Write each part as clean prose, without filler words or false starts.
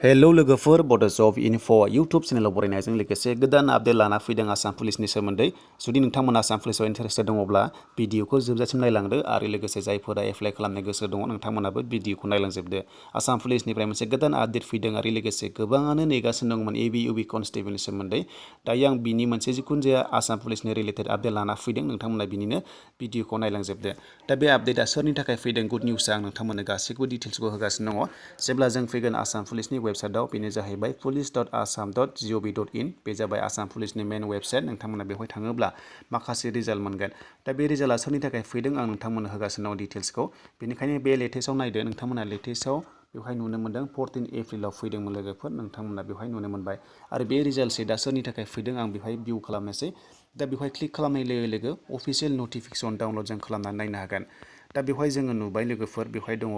Hello लोगोफोर बड' जब enough' YouTube चेनेलाव बरायनायजों लोगोसे गोदान आपडेट लाना फैदों आसाम पुलिसनि सोमोन्दै जुदि नोंथांमोना आसाम पुलिसाव इन्टारेस्टेड दङब्ला भिडिअखौ जोबजासिम नायलांदो आरो लोगोसे जायफोरा एप्लाइ खालामनो गोसो दङ नोंथांमोनाबो भिडिअखौ नायलांजोबदो आसाम पुलिसनिफ्राय मोनसे गोदान आपडेट फैदों आरो लोगोसे गोबाङानो नेगासिनो दंमोन ABUB कनस्टेबलनि सोमोन्दै दायो आं बिनि मोनसे जिखुनु जाया आसाम पुलिसनि रिलेटेड आपडेट लाना फैदों नोंथांमोना बिनिनो भिडिअखौ नायलांजोबदो दा बे आपडेटआ सोरनि थाखाय फैदों गुड निउसआ आं नोंथांमोननो गासैखौबो डिटेल्सखौ होगासिनो दङ जेब्ला जों फैगोन आसाम पुलिसनि वेबसाइटआव बेनो जाहैबाय police.assam.gov.in बे जाबाय आसाम पुलिसनि मेन वेबसाइट नोंथांमोना बेवहाय थाङोब्ला माखासे रिजाल्ट मोनगोन दा बे रिजाल्टआ सोरनि थाखाय फैदों आं नोंथांमोननो होगासिनो दं डिटेल्सखौ बेनिखायनो बे लेटेस्टआव नायदो नोंथांमोना लेटेस्टआव बेवहाय नुनो मोनदों 14 एप्रिलाव फैदोंमोन लोगोफोर नोंथांमोना बेवहाय नुनो मोनबाय आरो बे रिजाल्ट सिटआ सोरनि थाखाय फैदों आं बेवहाय भिउ खालामनोसै दा बेवहाय क्लिक खालामनाय लोगो लोगो अफिसियेल नटिफिकेसन डाउनलड जों खालामनानै नायनो हागोन दा बेवहाय जोङो नुबाय लोगोफोर बेवहाय दङ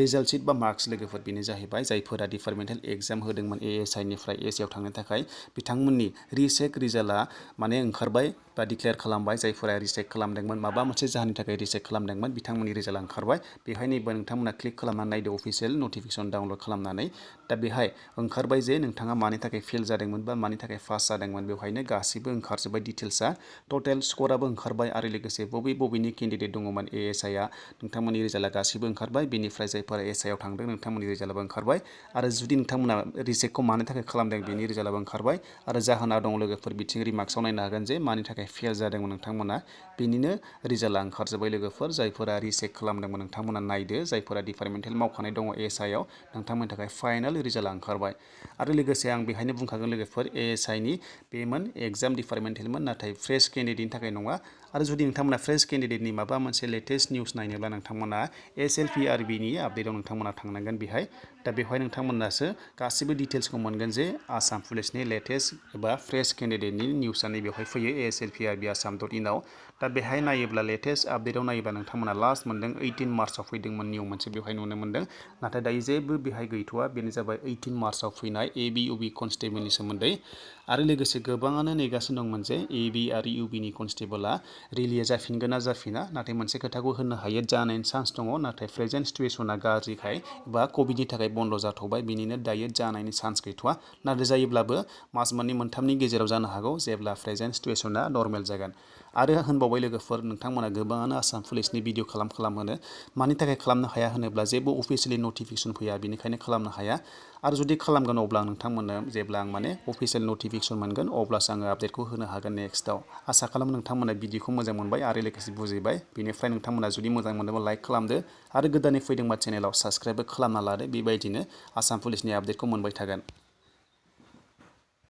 रिजाल्ट सिट बा मार्क्स लोगोफोर बेनो जाहैबाय जायफोरा डिपार्टमेन्टेल एग्जाम होदोंमोन ASI निफ्राय एसिआव थांनो थाखाय बिथांमोननि रिचेक रिजाल्टआ माने ओंखारबाय बा डिक्लेयार खालामबाय जायफोरा रिचेक खालामदोंमोन माबा मोनसे जाहोननि थाखाय रिचेक खालामदोंमोन बिथांमोननि रिजाल्टआ ओंखारबाय बेवहाय नैबे नोंथांमोना क्लिक खालामनानै नायदो अफिसियेल नटिफिकेसन डाउनलड खालामनानै दा बेहाय ओंखारबाय जे नोंथाङा मानि थाखाय फेल जादोंमोन बा मानि थाखाय पास जादोंमोन बेवहायनो गासिबो ओंखारजोब्बाय डिटेल्सआ टटेल स्कराबो ओंखारबाय आरो लोगोसे बबेनि केन्डिडेट दङमोन ASI आ नोंथांमोननि रिजाल्टआ गासिबो ओंखारबाय बेनिफ्राय जायफोरा SI आव थांदों नोंथांमोननि रिजाल्टआबो ओंखारबाय आरो जुदि नोंथांमोना रिचेकखौ मानि थाखाय खालामदों बेनि रिजाल्टआबो ओंखारबाय आरो जाहोना दं लोगोफोर बिथिं रिमार्क्सआव नायनो हागोन जे मानि थाखाय फेल जादोंमोन नोंथांमोना बेनिनो रिजाल्टआ ओंखारजोब्बाय लोगोफोर जायफोरा रिचेक खालामदोंमोन नोंथांमोना नायदो जायफोरा डिपार्टमेन्टेल मावखानाय दङ ASI आव नोंथांमोननि थाखाय फाइनाल रिजाल्टआ ओंखारबाय आरो लोगोसे आं बेहायनो बुंखागोन लोगोफोर ASI नि बेमोन एग्जाम डिपार्टमेन्टेलमोन नाथाय फ्रेश केन्डिडेटनि थाखाय नङा आरो जुदि नोंथांमोना फ्रेश केन्डिडेटनि माबा मोनसे लेटेस्ट निउस नायनोब्ला नोंथांमोना SLPRB नि आपडेटआव नोंथांमोना थांनांगोन बेहाय दा बेवहाय नोंथांमोनासो गासिबो डिटेल्सखौ मोनगोन जे आसाम पुलिसनि लेटेस्ट एबा फ्रेश केन्डिडेटनि निउसआ बेवहाय फैयो ASLPRB assam.in आव दा बेहाय नायोब्ला लेटेस्ट आपडेटआव नायोब्ला नोंथांमोना लास्ट मोनदों 18 मार्चआव फैदोंमोन निउ मोनसे बेवहाय नुनो मोनदों नाथाय दायो जेबो बेहाय गैथ'वा बेनो जाबाय 18 मार्चआव फैनाय ABUB कनस्टेबलनि सोमोन्दै आरो लोगोसे गोबाङानो नेगासिनो दंमोन जे AB आरो UB नि कनस्टेबलआ रिलिया जाफिनगोन ना जाफिना नाथाय मोनसे खोथाखौ होननो हायो जानायनि चान्स दङ नाथाय प्रेजेन्ट सिटुवेसना गाज्रिखाय बा कभिडनि थाखाय बन्द जाथ'बाय बेनिनो दायो जानायनि चान्स गैथ'वा नाथाय जायोब्लाबो मास मोननै मोनथामनि गेजेराव जानो हागौ जेब्ला प्रेजेन्ट सिटुवेसना नर्मेल जागोन आरो होनबावबाय लोगोफोर नोंथांमोना गोबाङानो आसाम पुलिसनि भिडिअ खालामहोनो मानि थाखाय खालामनो हाया होनोब्ला जेबो अफिसियेलि नटिफिकेसन फैया बेनिखायनो खालामनो हाया आरो जुदि खालामगोन अब्ला नोंथांमोननो जेब्ला आं माने अफिसियेल नटिफिकेसन मोनगोन अब्लासो आङो आपडेटखौ होनो हागोन नेक्स्टआव आसा खालामो नोंथांमोना भिडिअखौ मोजां मोनबाय आरो लोगोसे बुजिबाय बेनिफ्राय नोंथांमोना जुदि मोजां मोनोबा लाइक खालामदो आरो गोदानै फैदोंबा चेनेलाव साबस्क्राइबबो खालामना लादो बेबायदिनो आसाम पुलिसनि आपडेटखौ मोनबाय थागोन।